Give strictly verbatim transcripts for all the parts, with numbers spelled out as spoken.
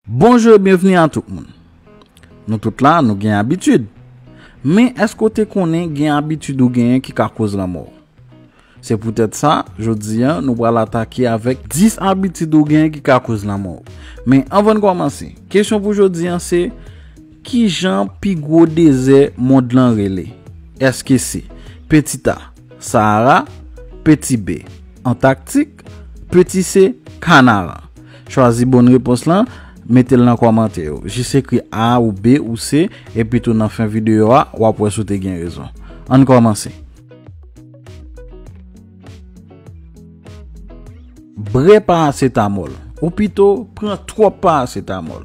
Bonjou e byenvni a tout moun. Nou tout la, nou gen abitid. Men èske w te konnen gen abitid ou genyen ki ka koz lanmò w? Se poutèt sa, jodi a, nou pral atake avèk dis abitid ou genyen ki ka koz lanmò w. Men anvan n kòmanse, kesyon pou jodi a se, ki jan pi gwo dezè mond lan rele? Èske se Petit A, Sahara, Petit B, Antaktik, Petit C, Kanaran? Chwazi bòn repons lan, mete l nan kòmantè yo. Jis ekri A ou B ou C, epi tou nan fen videyo a, w ap wè si w te gen rezon. Ann kòmanse. Brè parasetamòl, ou pito pran twòp parasetamòl.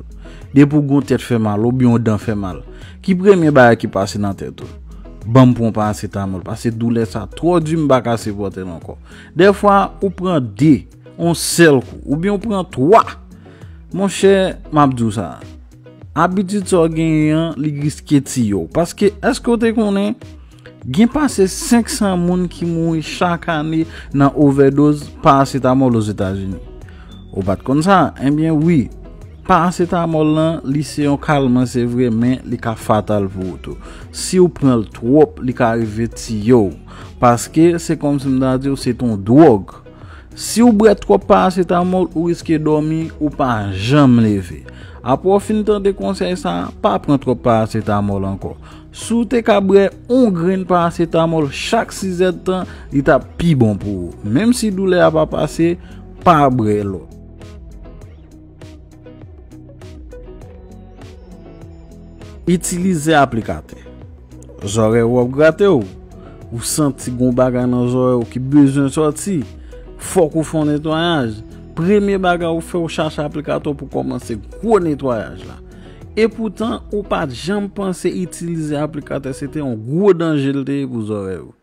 Depi w gen yon tèt fè mal oubyen yon dan fè mal, ki premye bagay ki pase nan tèt ou? Ban m pran yon parasetamòl, paske doulè sa twò di, m pa ka sipòte l ankò. Dèfwa, ou pran de, yon sèl kou, oubyen ou pran twa. Monchè, m ap di w sa. Abitid sa w genyen an, li riske tiye w. Paske, èske w te konnen gen pase senk san moun ki mouri chak ane nan ovèdoz parasetamòl Ozetazini? Ou pa t konn sa? Ebyen, wi. Parasetamòl lan, li se yon kalman, se vre, men li ka fatal pou ou tou. Si w pran l twòp, li ka rive tiye w. Paske, se kòmsi m ta di w, se t on dwòg. Si w bwè twòp parasetamòl, ou riske dòmi, ou pa janm leve. Apre w fin tande konsèy sa a, pa pran twòp parasetamòl ankò. Si w te ka bwè yon grenn parasetamòl chak sizèdtan, li t ap pi bon pou ou. Menm si doulè a pa pase, pa bwè lòt. Itilize aplikatè. Zòrèy ou ap grate w. Ou santi gon bagay nan zòrèy ou ki bezwen sòti. Fòk ou fè yon netwayaj. Premye bagay ou fè, ou chache aplikatè pou kòmanse gwo netwayaj la. Epoutan, ou pa t janm panse itilize aplikatè se te yon gwo danje l te ye pou zòrèy ou.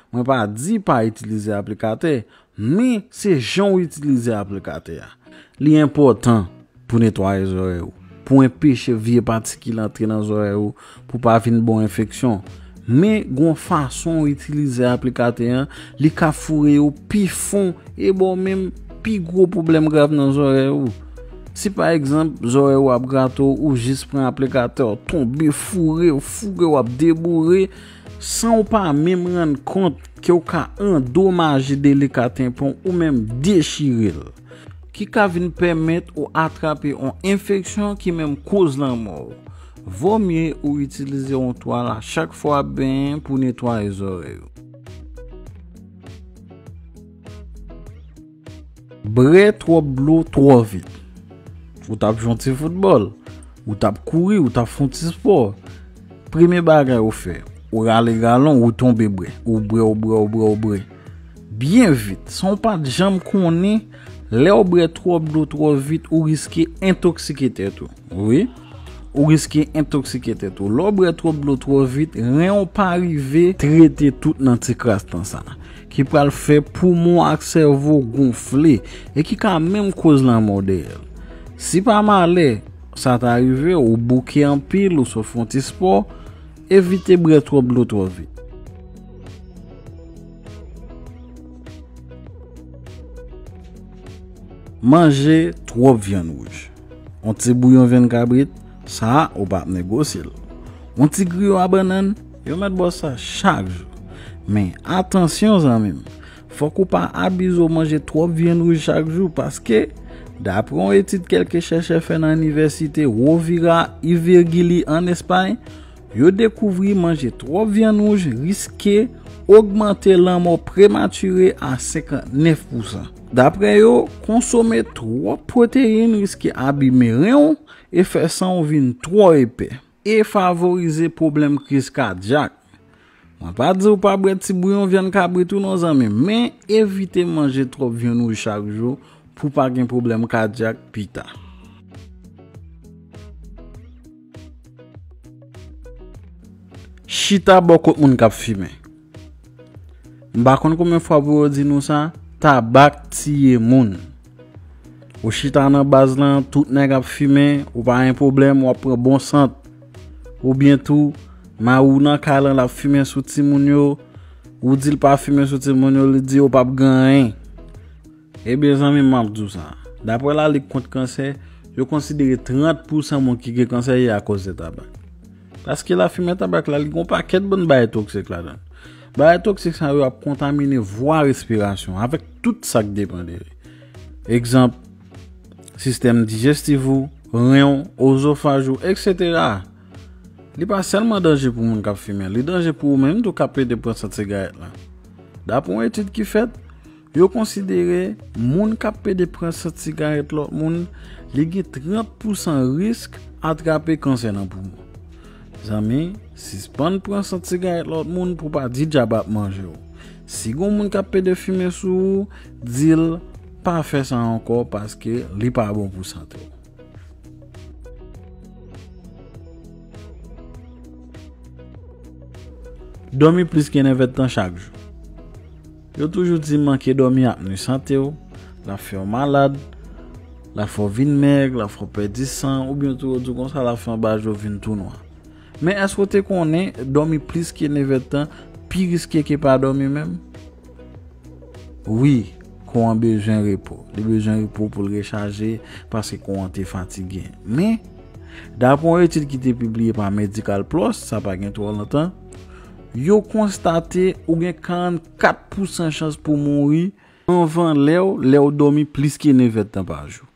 Mwen pa di pa itilize aplikatè, men se jan w itilize aplikatè a. Li enpòtan pou netwaye zòrèy ou, pou enpeche vye patikil antre nan zòrèy ou, pou pa vin ba w enfeksyon. Men, gen yon fason w itilize aplikatè an, li ka foure yo pi fon e ba w menm pi gwo pwoblèm grav nan zòrèy ou. Si pa egzanp, zòrèy ou ap grate w, ou jis pran aplikatè, w tonbe, foure, w foure, w ap deboure, san w pa menm rann kont ke w ka andomaje delika tenpan w ou menm dechire l, ki ka vin pèmèt ou atrape yon enfeksyon ki menm koz lanmò w. Vomye ou itilize yon twal a chak fwa w ap benyen pou netwaye zòrèy ou. Bwè twòp dlo twò vit. Ou t ap jwe yon ti foutbòl, ou t ap kouri, ou t ap fè yon ti spò. Premye bagay ou fè, ou rale galon, ou tonbe bwè. Ou bwè, ou bwè, ou bwè, ou bwè. Byen vit, san w pa t janm konnen, lè w bwè twòp dlo twò vit, ou riske entoksike tèt ou. Wi, ou riske entoksike tèt ou. Lè w bwè twòp dlo twò vit, ren w pa rive trete tout nan ti kras tan sa, ki pral fè poumon ak sèvo gonfle e ki ka menm koz lanmò dèyè l. Si pa malè sa ta rive w, ou bouke anpil, ou sot fè yon ti spò, evite bwè twòp dlo twò vit. Manje twòp vyann wouj. Yon ti bouyon vyann kabrit, sa a, ou p ap negosye l. Yon ti griyo a bannann, yo mèt ba w sa chak jou. Men, atansyon, zanmi m, fòk ou pa abize w manje twòp vyann wouj chak jou, paske, dapre yon etid kèlke chèchè fè nan inivèsite Rovira i Virgili ann Espay, yo dekouvri manje twòp vyann wouj riske ogmante lanmò prematire a senkantnèf pousan. Dapre yo, konsome twòp pwoteyin riske abime ren w e fè san w vin twò epè e favorize pwoblèm kriz kadyak. Mwen pa di w pa bwè ti bouyon vyann kabrit ou non, zanmi m, men evite manje twòp vyann wouj chak jou pou w pa gen pwoblèm kadyak pita. Chita bò kot moun k ap fimen. M pa konn konbyen fwa pou yo di nou sa, tabak tiye moun. Ou chita nan baz lan, tout nèg ap fimen, ou pa gen pwoblèm, w ap pran bon sant. Oubyen tou, mari w nan kay lan, l ap fimen sou timoun yo, ou di l pa fimen sou timoun yo, li di yo p ap gen anyen. Ebyen, zanmi m, m ap di w sa. Dapre Lalig kont Kansè, Yo konsidere trant pousan moun ki gen kansè ye akoz de tabak. Paske lafimen tabak la, li gen yon pakèt bann bagay toksik ladan l. Bagay toksik sa yo ap kontamine vwa respirasyon avèk tout sa k depann de li. Egzanp, sistèm dijestif ou, ren w, ozofaj ou, etsetera. Li pa sèlman danje pou moun k ap fimen, li danje pou ou menm tou k ap pede pran sant sigarèt la. Dapre yon etid ki fèt, yo konsidere moun k ap pede pran sant sigarèt lòt moun, li gen trant pousan risk atrape kansè nan poumon. Zanmi, sispann pran sant sigarèt lòt moun pou pa di dyab ap manje w. Si gon moun k ap pede fimen sou ou, di l pa fè sa ankò paske li pa bon pou sante w. Dòmi plis ke nèf èdtan chak jou. Yo toujou di manke dòmi ap nwi sante w, l ap fè w malad, l ap fè w vin mèg, l ap fè w pèdi san, oubyen tou yo di w konsa l ap fè anba je w vin tou nwa. Men èske w te konnen dòmi plis ke nèf èdtan pi riske ke pa dòmi menm? Wi, kò an bezwen repo. Li bezwen repo pou l rechaje paske kò an te fatige. Men, dapre yon etid ki te pibliye pa Medical Plus, sa pa gen twò lontan, yo konstate ou gen karannkat pousan chans pou mouri anvan lè w, lè w dòmi plis ke nèf èdtan pa jou.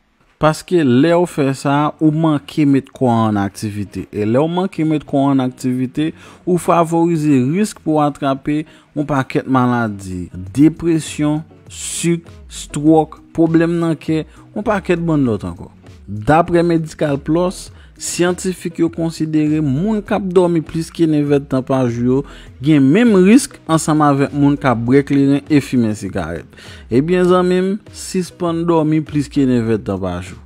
Paske lè w fè sa, ou manke met kò an an aktivite. E lè w manke met kò an an aktivite, ou favorize risk pou w atrape yon pakèt maladi, depresyon, sik, stwòk, pwoblèm nan kè, yon pakèt bann lòt ankò. Dapre Medical Plus, syantifik yo konsidere moun k ap dòmi plis ke nèf èdtan pa jou yo gen menm risk ansanm avèk moun k ap bwè kleren e fimen sigarèt. Ebyen, zanmi m, sispann dòmi plis ke nèf èdtan pa jou.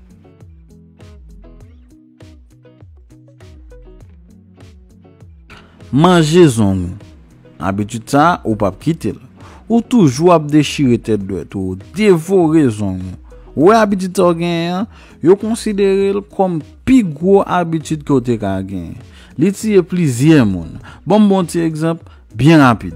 Manje zong ou. Abitid sa a, ou p ap kite l. Ou toujou ap dechire tèt dwèt ou, devore zong ou. Ou wè abitid sa w genyen an, yo konsidere l kòm pi gwo abitid ke w te ka genyen. Li tiye plizyè moun. Ban m ba w yon ti egzanp byen rapid.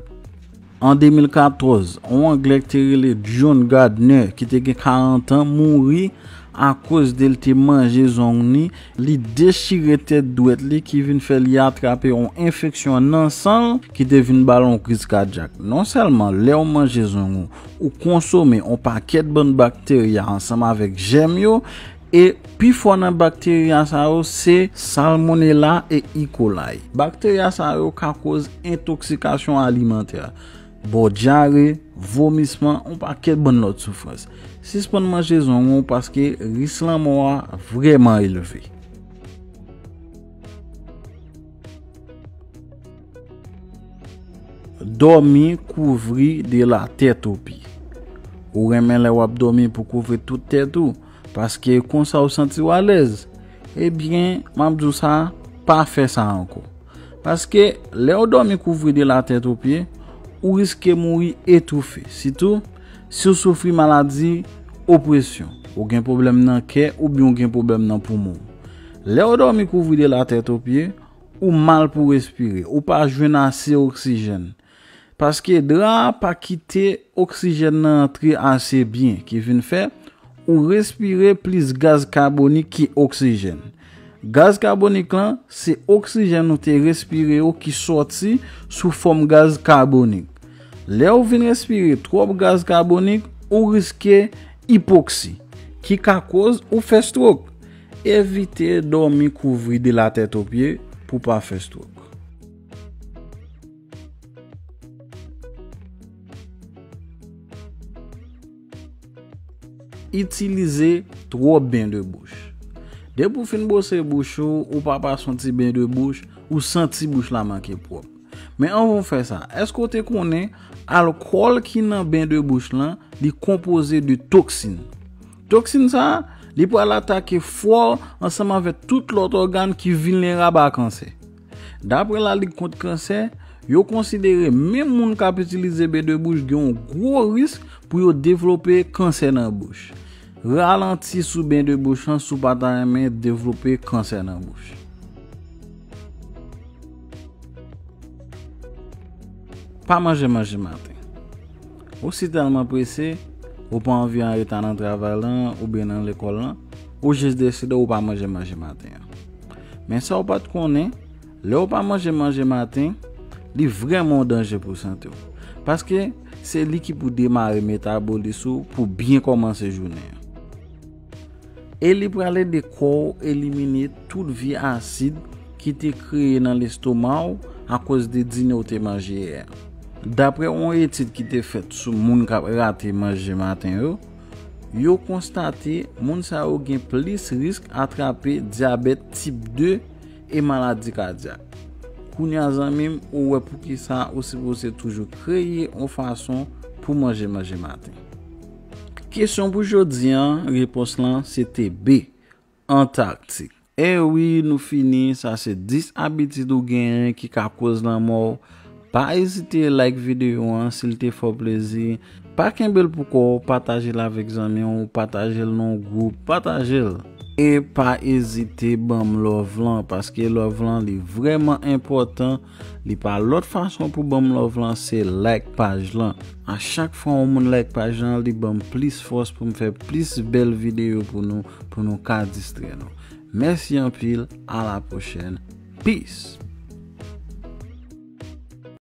An de mil katòz, yon Anglè ki te rele John Gardner, ki te gen karant an, mouri akoz de l te manje zong li, li dechire tèt dwèt li ki vin fè li atrape yon enfeksyon nan san l ki te vin ba l yon kriz kadyak. Non sèlman lè w manje zong ou, ou konsome yon pakèt bann bakteriya ansanm avèk jèm yo, e pifò nan bakteriya sa yo se Salmonella e E. coli. Bakteriya sa yo ka koz entoksikasyon alimantè, ba w dyare, vomisman, yon pakèt bann lòt soufrans. Sispann manje zong ou paske risk lanmò a vrèman elve. Dòmi kouvri de la tèt o pye. Ou renmen lè w ap dòmi pou kouvri tout tèt ou, paske konsa w santi w alèz. Ebyen, m ap di w sa, pa fè sa ankò. Paske lè w dòmi kouvri de la tèt o pye, ou riske mouri etoufe, sitou si w soufri maladi opresyon, ou gen pwoblèm nan kè oubyen ou gen pwoblèm nan poumon w. Lè w dòmi kouvri de la tèt o pye, ou mal pou respire, ou pa jwenn ase oksijèn. Paske dra a pa kite oksijèn nan antre ase byen, ki vin fè ou respire plis gaz kabonik ki oksijèn. Gaz kabonik lan, se oksijèn ou te respire yo ki sòti sou fòm gaz kabonik. Lè ou vin respire twòp gaz kabonik, ou riske ipoksi, ki ka koz ou fè stwok. Evite dòmi kouvri de la tèt o pye pou pa fè stwok. Itilize twòp ben de bouch. Depi w fin bwose bouch ou, ou pa pase yon ti ben de bouch, ou santi bouch la manke pwòp. Men anvan w fè sa, èske w te konnen alkòl ki nan ben de bouch lan, li konpoze de toksin? Toksin sa a, li pral atake fwa w ansanm avèk tout lòt ògàn ki vilnerab a kansè. Dapre Lalig Kont Kansè, yo konsidere menm moun k ap itilize ben de bouch gen yon gwo risk pou yo devlope kansè nan bouch. Ralanti sou ben de bouch lan si w pa ta renmen devlope kansè nan bouch. Pa manje manje maten. Ou si tèlman prese, ou pa anvi an reta nan travay lan oubyen nan lekòl lan, Ou jis deside ou pa manje manje maten an. Men sa ou pa t konnen, lè ou pa manje manje maten, li vrèman yon danje pou sante w. Paske se li ki pou demare metabolis ou pou byen kòmanse jounen an. E li pral ede kò w elimine tout vye asid ki te kreye nan lestoma w akoz de dine w te manje yè a. Daprè yon etid ki te fèt sou moun k ap rate manje maten yo, yo konstate moun sa yo gen plis risk atrape dyabèt tip de e maladi kadyak. Kounye a, zanmi m, ou wè poukisa ou sipoze toujou kreye yon fason pou manje manje maten. Kesyon pou jodi an, repons lan se te B, Antaktik. E wi, nou fini. Sa se dis abitid ou genyen ki ka koz lanmò w. Pa ezite like videyo an si l te fè w plezi. Pa kenbe l pou kò w, pataje l avèk zanmi w, pataje l nan yon gwoup, pataje l. E pa ezite ban m love lan, paske love lan li vrèman enpòtan. Li pa lòt fason pou ban m love lan, se like paj lan. A chak fwa yon moun like paj lan, li ban m plis fòs pou m fè plis bèl videyo pou nou, pou nou ka distrè nou. Mèsi anpil, a la pwochèn. Peace.